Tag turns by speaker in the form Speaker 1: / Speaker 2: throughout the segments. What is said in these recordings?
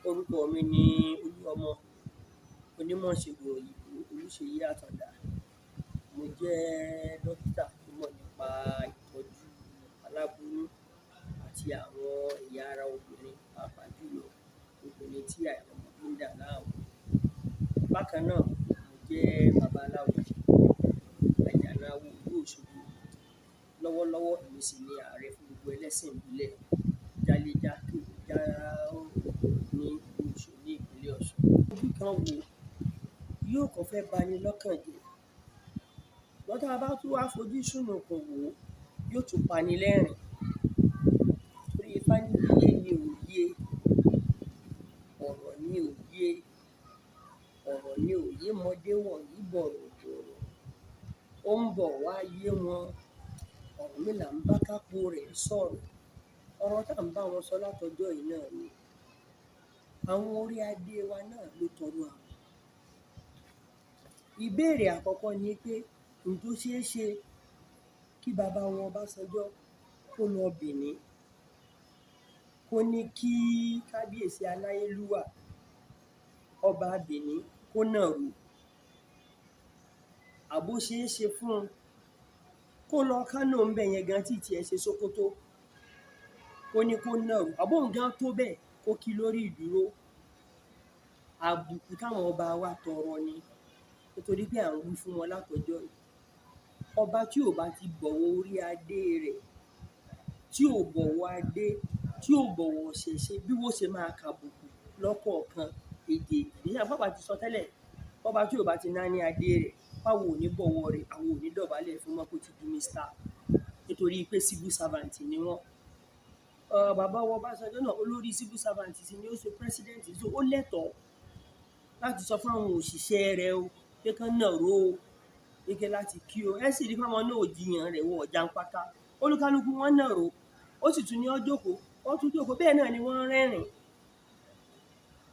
Speaker 1: Orúkọ mi ni Olúọmọ onímọ̀ṣègùn òyìnbó Olúṣèyí Àtàndá. Mo jẹ́ dókítà tó mọ̀ nípa ìtọ́jú aláboyún àti àwọn ẹ̀yà ara obìnrin, pàápàá jùlọ obìnrin tí àìrọ́mọbí ń dà láàmú. Bákan náà, mo jẹ́ babaláwo, àjànà awo ìlú Òṣogbo. Lọ́wọ́lọ́wọ́, èmi sì ni ààrẹ fún gbogbo ẹlẹ́sìn ìbílẹ̀ jálé-jákè já ní ìlú Òṣogbo ní ìpínlẹ̀ Ọ̀ṣun. Ojú kan wò yóò kàn fẹ́ bani lọ́kàn jẹ́. Ṣùgbọ́n tá a bá tún wá fojú ṣùnnùkùn wò ó, yóò tún pani lẹ́rìn-ín. Torí Ifá ní yíyé ni òye, ọ̀rọ̀ ni òye, ọ̀rọ̀ ni òye mọdé wọ̀nyí bọ̀rọ̀bọ̀rọ̀. Ó ń bọ̀ wá yé wọn, Ọ̀rúnmìlà ń bá kápò rẹ̀ sọ̀rọ̀. Ọ̀rọ̀ tá à ń bá wọn sọ látọjọ́ yìí náà ni. Àwọn orí adé wa náà ló tọrọ àbùkù. Ìbéèrè àkọ́kọ́ ni pé, ǹjẹ́ ó ṣeé ṣe kí bàbá wọn Ọbásanjọ́ kó lọ Bìní, kó ní kí kábíyèsí aláyélúwà ọba Bìní kó nàró? Àbó ṣeé ṣe fún un kó lọ Kánò ńbẹ̀ yẹn gan tí tiẹ̀ ṣe Sókótó, kó ní kó nàró? Àbó òun gan tó bẹ́ẹ̀ kó kí lórí ìdúró? Àbùkù táwọn ọba wa tọrọ ni, nítorí pé à ń wí fún wọn látọjọ́ yìí. Ọba tí ò bá ti bọ̀wọ̀ orí adé rẹ̀, tí ò bọ̀wọ̀ adé, tí ò bọ̀wọ̀ ìṣẹ̀ṣe, bí wọ́n ṣe máa kàbùkù lọ́kọ̀ọ̀kan èjèèjì. Ìyẹn àpápá ti sọ tẹ́lẹ̀, ọba tí ò bá ti náání adé rẹ̀, báwo ò ní bọ̀wọ̀ rẹ̀, àwọn ò ní dọ̀bálẹ̀ fún mọ́ kó ti di Mr. Nítorí pé civil servant ni wọ́n. Bàbá wa Ọbásanjọ́ náà, olórí civil servant sì ni, ó ṣe president, so ó lẹ́tọ̀ọ́ láti sọ fún àwọn òṣìṣẹ́ rẹ̀ o pé kán nàró o, pé láti kí o. Ẹ sì rí fáwọn náà ò jiyàn rẹ̀, wọ́n ọ̀já ń pátá. Olúkálùkù wọn nàró, ó sì tún ní ó jókòó, ó tún jókòó. Bẹ́ẹ̀ náà ni wọ́n ń rẹ́rìn-ín,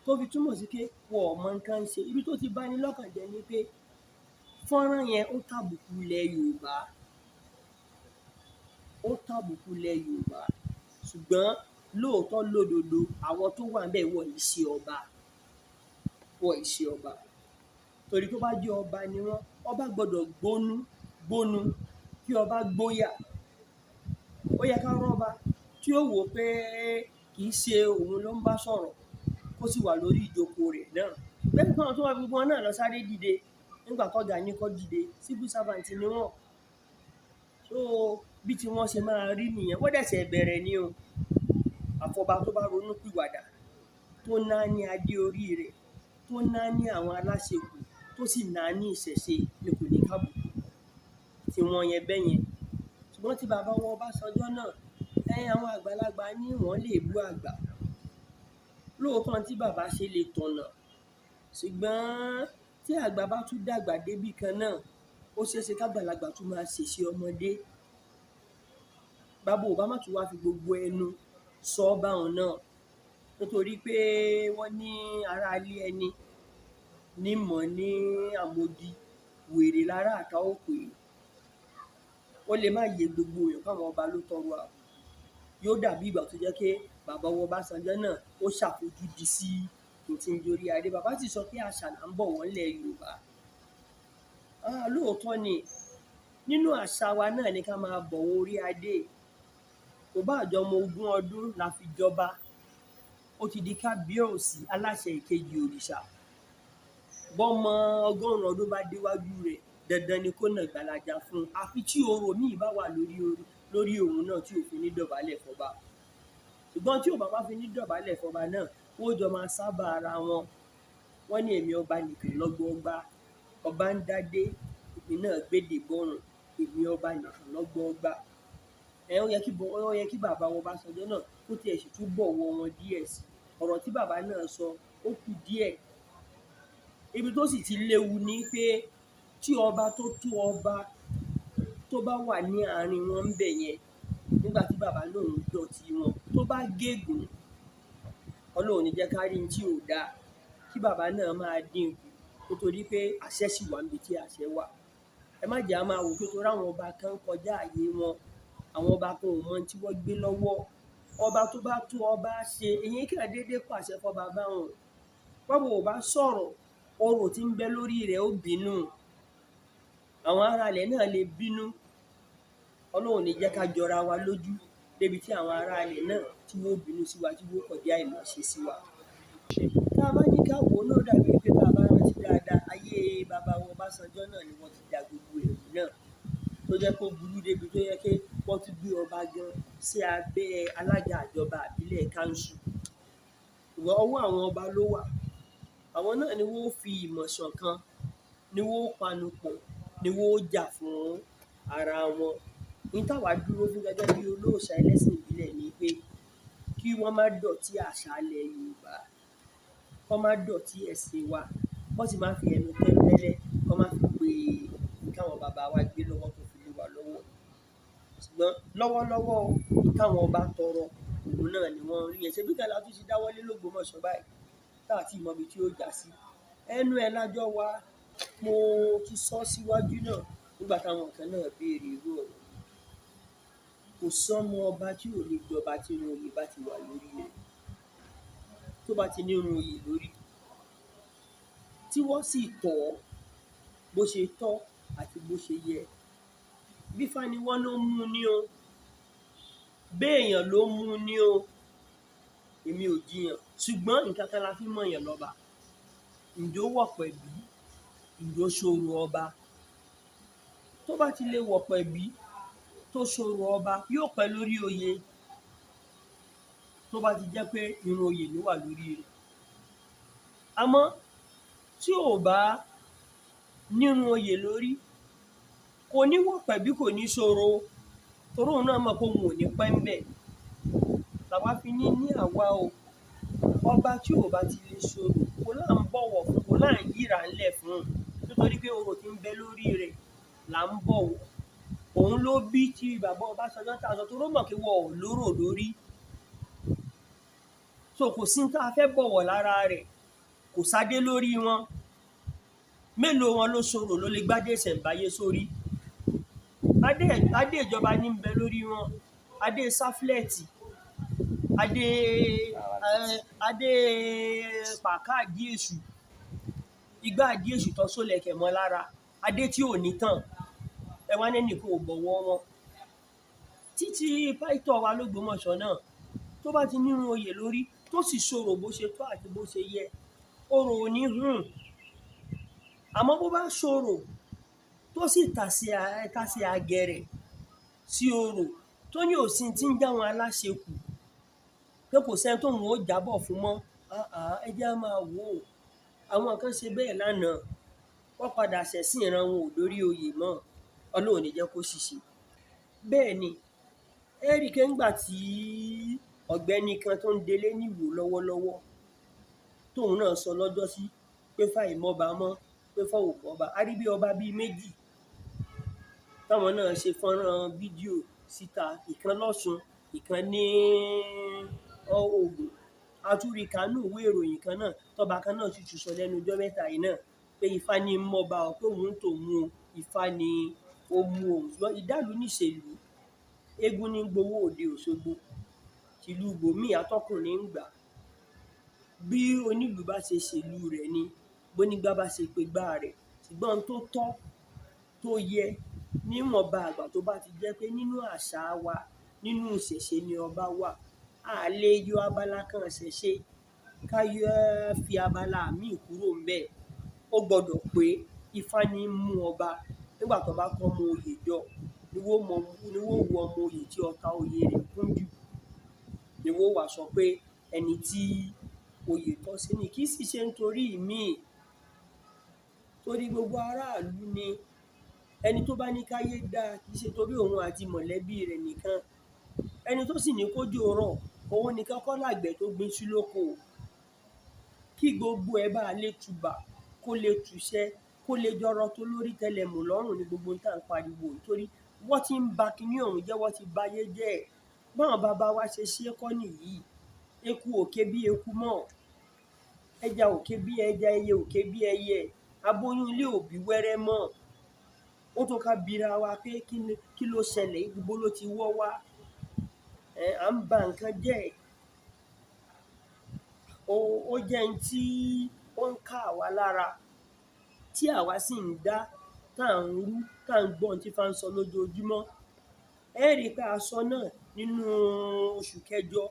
Speaker 1: tó fi túmọ̀ sí pé wọn ò mọ nǹkan ń ṣe. Ibi tó ti bani lọ́kàn jẹ́ ni pé fọ́nrán yẹn ó tàbùkù ilẹ̀ Yorùbá, ó tàbùkù ilẹ̀ Yorùbá. Ṣùgbọ́n lóòótọ́ lódodo, àwọn tó wà ńbẹ̀ wọ́n yìí ṣe ọba, wọ́n yìí ṣe ọba. Torí tó bá jẹ́ ọba ni wọ́n, ọba gbọ́dọ̀ gbónú gbónú kí ọba gbóyà. Ó yẹ ká rọ́ba tí ó wò pé kì í ṣe òun ló ń bá sọ̀rọ̀, kó sì wà lórí ìjókòó rẹ̀ náà. Bẹ́ẹ̀ ni àwọn tó wà gbogbo wọn náà lọ sáré dìde nígbà tọ́gà ní kó dìde. Civil servant ni wọ́n. So bí tí wọ́n ṣe máa rí nìyẹn. Wọ́n dẹ̀ ṣẹ̀ bẹ̀rẹ̀ ni o. Àfọba tó bá ronú pìwàdà, tó náání adé orí rẹ̀, tó náání àwọn aláṣekù, tó sì náání ìṣẹ̀ṣe ni kò ní kábùkù tí wọ́n yẹn bẹ́yẹn. Ṣùgbọ́n tí bàbá wọn Ọbásanjọ́ náà, àwọn àgbàlagbà ní wọ́n lè bú àgbà. Lóòótọ́ tí bàbá ṣe lè tọ̀nà, ṣùgbọ́n tí àgbà bá tún dàgbà débì kan náà, ó ṣeé ṣe kágbàlagbà tún máa ṣèṣe ọmọdé. Bàbá ò bá má tún wá fi gbogbo ẹnu sọ báwọn náà, nítorí pé wọ́n ní ará ilé ẹni ní mọ̀ ní àmọ̀dí, wèrè lára àká ó pè é. Ó lè má yé gbogbo èèyàn káwọn ọba ló tọrọ àbùkù. Yóò dàbí ìgbà tó jẹ́ pé bàbá wọn Ọbásanjọ́ náà ó ṣàfojúdi sí ohun tí ń jorí adé. Bàbá sì sọ pé àṣà là ń bọ̀ wọ́n lẹ̀ Yorùbá. Lóòótọ́ ni, nínú àṣà wa náà ni ká máa bọ̀wọ̀ orí adé. Kò bá àjọ ọmọ ogún ọdún la fi jọba, ó ti di kábíyèsí aláṣẹ ìkejì òrìṣà. Bọ́mọ ọgọ́rùn-ún ọdún bá déwájú rẹ̀, dandan ni kó nà gbàlàjà fún un. Àfi tí orò míì bá wà lórí òun náà tí ò fi ní dọ̀bálẹ̀ fọba. Ṣùgbọ́n tí ò bá wá fi ní dọ̀bálẹ̀ fọba náà, ó jọ máa sábà ara wọn. Wọ́n ní èmi ọba nìkan lọ́gbọọgba, ọba ń dádé, èmi náà gbédè bọ́rùn, èmi ọba nìkan lọ́gbọọgba. Ó yẹ kí bàbá wọn Ọbásanjọ́ náà kó tiẹ̀ sì tún bọ̀wọ̀ wọn díẹ̀ sí. Ọ̀rọ̀ tí bàbá náà sọ ó kù díẹ̀. Ibi tó sì ti léwu ni pé tí ọba tó tó ọba tó bá wà ní àárín wọn ńbẹ̀ yẹn, nígbà tí bàbá lòun dọ̀tí wọn, tó bá gégùn, Ọlọ́run ò ní jẹ́ ká rí ní tí ò dáa, kí bàbá náà máa dín kù, nítorí pé àṣẹ sì wà níbi tí àṣẹ wà. Ẹ má jẹ́ a máa wò pé torí àwọn ọba kan kọjá ààyè wọn, àwọn ọba kan ò mọ ohun tí wọ́n gbé lọ́wọ́. Ọba tó bá tó ọba ṣe, èyí kí ẹ déédéé pàṣẹ fọba báwọn. Báwo ò bá sọ̀rọ̀, orò tí ń bẹ lórí rẹ̀ ó bínú. Àwọn ará ilẹ̀ náà lè bínú. Ọlọ́run ní jẹ́ ká jọra wa lójú débi tí àwọn ará ilẹ̀ náà tí wọ́n ó bínú sí wa, tí wọ́n ó kọjá ìmọ̀ ṣe sí wa. Tá a bá ní ká wò ó náà, dàbí pé tá a bá rántí dáadáa, ayé bàbá wọn Ọbásanjọ́ náà ni wọ́n ti da gbogbo ẹ̀rù náà, tó jẹ́ kó burú débi tó yẹ kí wọ́n tún gbé ọba gan sí abẹ́ alága ìjọba ìbílẹ̀ káńsù. Ṣùgbọ́n ọwọ́ àwọn ọba ló wà. Àwọn náà ni wọ́n ó fi ìmọ̀ ṣọ̀kan, ni wọ́n ó panupọ̀, ni wọ́n ó jà fún ara wọn. Ní táwa dúró fún gẹ́gẹ́ bí olóòṣà ẹlẹ́sìn ìbílẹ̀ ni pé kí wọ́n má dọ̀tí àṣà ilẹ̀ Yorùbá, kọ́ má dọ̀tí ẹ̀sìn wa, kọ́ sì má fi ẹnu tẹ́ńbẹ́lẹ́, kọ́ má fi pe káwọn bàbá wa gbé lọ́wọ́ tó fi lé wa lọ́wọ́. Ṣùgbọ́n lọ́wọ́lọ́wọ́, káwọn ọba tọrọ, òun náà ni wọ́n rí yẹn. Ṣebí kan la tún ti dáwọ́lé l'Ógbómọ̀ṣọ́ báyìí, tá àti mọ ibi tí ó já sí. Ẹnu ẹ̀ lájọ́ wa, mo ti sọ síwájú náà nígbà táwọn kan náà béèrè irú ọ̀rọ̀. Kò sọ́mọ ọba tí ò lè jọba tí irun oyè bá ti wà lórí rẹ̀. Tó bá ti ní irun oyè lórí, tí wọ́n sì tọ́ bó ṣe tọ́ àti bó ṣe yẹ. Bí Ifá ni wọ́n ló mú ní o, béèyàn ló mú ní o, èmi ò jiyàn. Ṣùgbọ́n nǹkan kan la fi mọ̀ yàn lọ́ba. Ǹjẹ́ ó wọ̀pẹ̀ bí? Ǹjẹ́ ó ṣòro ọba? Tó bá ti lè wọ̀pẹ̀ bí, tó ṣòro ọba, yóò pẹ́ lórí oyè. Tó bá ti jẹ́ pé irun oyè ló wà lórí rẹ̀. Àmọ́ tí ò bá nírun oyè lórí, kò ní wọ̀pẹ̀ bí, kò ní ṣòro, torí òun náà mọ̀ pé òun ò ní pẹ́ ń bẹ̀. Làwa fi ní ní àwa o, ọba tí ò bá ti lè ṣòro, kò là ń bọ̀wọ̀ fún, kò là ń yíra ńlẹ̀ fún un, nítorí pé orò tí ń bẹ lórí rẹ̀ là ń bọ̀wọ̀. Òun ló bí tí bàbá Ọbásanjọ́ tá a sọ, torí ó mọ̀ pé wọ́n ò lóró lórí. So kò sí ní tá a fẹ́ bọ̀wọ̀ lára rẹ̀, kò sádé lórí wọn. Mélòó wọn ló ṣòro ló lè gbádé ìṣẹ̀ǹbáyé sórí? Adé ìjọba ní ń bẹ lórí wọn, adé sáflẹ̀tì, adé adé pàká àdí èṣù, igbá àdí èṣù tó sólẹ̀kẹ̀ mọ́ lára, adé tí ò ní tàn. Ẹ wá nẹ́nìkan ò bọ̀wọ̀ wọn. Títí pàìtọ́ wa l'Ógbómọ̀ṣọ́ náà, tó bá ti nírun oyè lórí, tó sì ṣòro bó ṣe tọ́ àti bó ṣe yẹ, orò ò ní hùn. Àmọ́ bó bá ṣòro, tó sì tàsé àgẹ̀rẹ̀ sí orò, tó ní òsín tí ń jáwọn aláṣẹ kù, pé kò sẹ́ni tóun ó jábọ̀ fún mọ́. Ẹ jẹ́ á máa wò ó. Àwọn kan ṣe bẹ́ẹ̀ lánàá, wọ́n padà ṣẹ̀sín ìran wọn ò dórí oyè mọ́. Ọlọ́run ò ní jẹ́ kó ṣìṣe. Bẹ́ẹ̀ ni, ẹ rí i pé ńgbà tí ọ̀gbẹ́ni kan tó ń delé níwò lọ́wọ́lọ́wọ́, tóun náà sọ lọ́jọ́sí pé fáì mọ́ba mọ́, pé fọ́ ò mọ́ba. A rí bí ọba bíi méjì táwọn náà ṣe fọ́nrán fídíò síta, ìkan lọ́ṣun, ìkan ní Ògùn. A tún rí kánú ìwé ìròyìn kan náà, tọba kan náà sì tún sọ lẹ́nu ọjọ́ mẹ́ta yìí náà pé Ifá ní ń mọ́ba o, pé òun tó mú o, Ifá ní ó mú òun. Ṣùgbọ́n ìdálù níṣèlú, eégún ní gbowó òde Òṣogbo, tìlú ibòmíì atọ́kùnrin ń gbà. Bí onílù bá ṣe ṣèlú rẹ̀ ni, bónígbá bá ṣe pegbá rẹ̀. Ṣùgbọ́n tó tọ́, tó yẹ, níwọ̀nba àgbà tó bá ti jẹ́ pé nínú àṣà wa, nínú ìṣẹ̀ṣe ni ọba wà. A lè yọ abala kan ìṣẹ̀ṣe ká yọ fi abala míì kúrò ńbẹ̀. Ó gbọdọ̀ pé Ifá ní ń mú ọba. Nígbà tó bá kọ́ ọmọ oyè jọ, ni wọ́n wo ọmọ oyè tí ọta oyè rẹ̀ kún jù, ni wọ́n wá sọ pé ẹni tí oyè tọ́ sí ni. Kì í sì ṣe nítorí ìmíì, torí gbogbo aráàlú ni. Ẹni tó bá ní káyé dáa, kì í ṣe torí òun àti mọ̀lẹ́bí rẹ̀ nìkan. Ẹni tó sì ní kójò rọ̀, òun nìkan kọ́ làgbẹ̀ tó gbin iṣu lóko. Kí gbogbo ẹ bá lè tùbà, kó lè tùṣẹ́, kó lè jọrọ tó lórí tẹlẹmù lọ́rùn ní gbogbo tá à ń pariwo. Torí wọ́n ti ń ba kiní ọ̀hún jẹ́, wọ́n ti bayé jẹ́. Báwọn bàbá wa ṣe ṣe kọ́ nìyí. Eku ò ké bí eku mọ́, ẹja ò ké bí ẹja, ẹyẹ ò ké bí ẹyẹ, aboyún ilé ò bí wẹ́rẹ́ mọ́. Ó tó ká bira wa pé kí ló ṣẹlẹ̀, ibo ló ti wọ́ wá. À ń ba nǹkan jẹ́. Ó jẹ́ n tí ó ń ká àwa lára, tí àwa sì ń dá, tá à ń rú, tá à ń gbọ́ ohun tí Ifá ń sọ lójoojúmọ́. Ẹ rí i pé a sọ náà nínú oṣù kẹjọ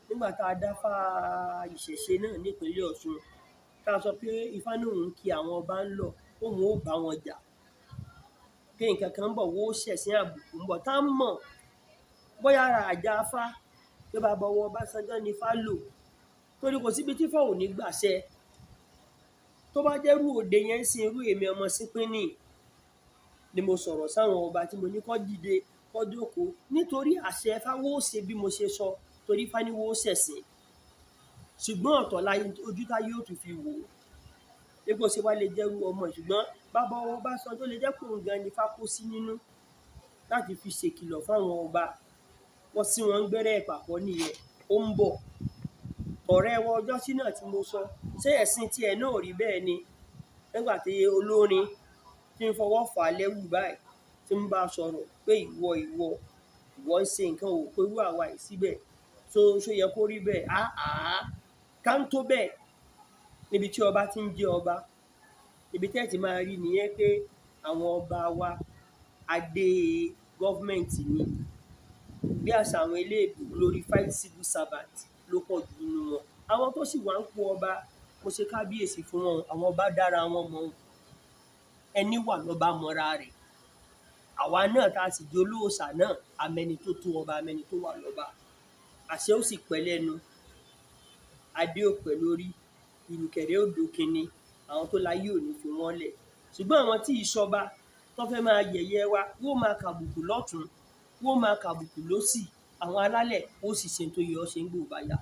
Speaker 1: nígbà tá a dáfá ìṣẹ̀ṣe náà nípínlẹ̀ Ọ̀ṣun, tá a sọ pé Ifá ní òun kí àwọn ọba ń lọ, òun ó bá wọn jà, pé nǹkan kan ń bọ̀, wọ́n ó ṣẹ̀sín àbùkù ń bọ̀. Tá a mọ̀ bóyá ara àjà Ifá pé bàbá ọwọ́ Ọbásanjọ́ ni Ifá lò, torí kò síbi tí Ifá ò ní gbàṣẹ. Tó bá jẹ́ irú òde yẹn ń sin irú èmi ọmọ Sípínì ni mo sọ̀rọ̀ sáwọn ọba tí mo ní kó dìde, kó jókòó, nítorí àṣẹ Ifá wọ́n ó ṣe bí mo ṣe sọ, torí Ifá ní wọ́n ó ṣẹ̀sìn. Ṣùgbọ́n ọ̀tọ̀ láyé ojú táyé ó tún fi wò ó epo ṣe wá lè jẹ́rú ọmọ. Ṣùgbọ́n bàbá ọwọ́ Ọbásanjọ́ lè jẹ́ kó ń gan ni Ifá kó sí nínú láti fi ṣèkìlọ̀ fáwọn ọba. Wọ́n sí wọn gbẹ́rẹ́ ìpàkọ́ nìyẹn, ó ń bọ̀. Ọ̀rẹ́ wọn ọjọ́ sí náà tí mo sọ, ṣé ẹ̀sìn tiẹ̀ náà ò rí bẹ́ẹ̀ ni? Nígbà tí olórin tí ń fọwọ́ fà á lẹ́wù báyìí, tí ń bá a sọ̀rọ̀ pé ìwọ ìwọ ìwọ ń ṣe nǹkan ò pé irú àwa yìí síbẹ̀, tó ṣó yẹ kó rí bẹ́ẹ̀? Áà ká ń tó bẹ́ẹ̀ níbi tí ọba ti ń jẹ́ ọba. Ibi tẹ́ ẹ̀ ti máa rí nìyẹn pé àwọn ọba wa adé gọ́fmẹ̀ntì ni. Bí àṣà àwọn eléèbó, glorified civil servant ló pọ̀ jù nínú wọn. Àwọn tó sì wà ń po ọba, mo ṣe kábíyèsí fún wọn, àwọn ọba dára wọn mọ̀. Ẹni wà lọ́ba mọ́ra rẹ̀. Àwa náà tá a sì jẹ́ olóòṣà náà, amẹni tó tó ọba, amẹni tó wà lọ́ba. Àṣẹ ó sì pẹ́ lẹ́nu, adé ó pẹ́ lórí, ìrùkẹ̀rẹ̀ ó dókinni, àwọn tó láyé ò ní fi wọ́n lẹ̀. Ṣùgbọ́n àwọn tí ìṣọba tó fẹ́ máa yẹ̀yẹ́ wa, wọ́n máa kàbùkù lọ́tùn, wọ́n máa kàbùkù lósì. Àwọn alálẹ̀ ó sì ṣe tó yẹ ọ́ ṣe ń gbò bá yá.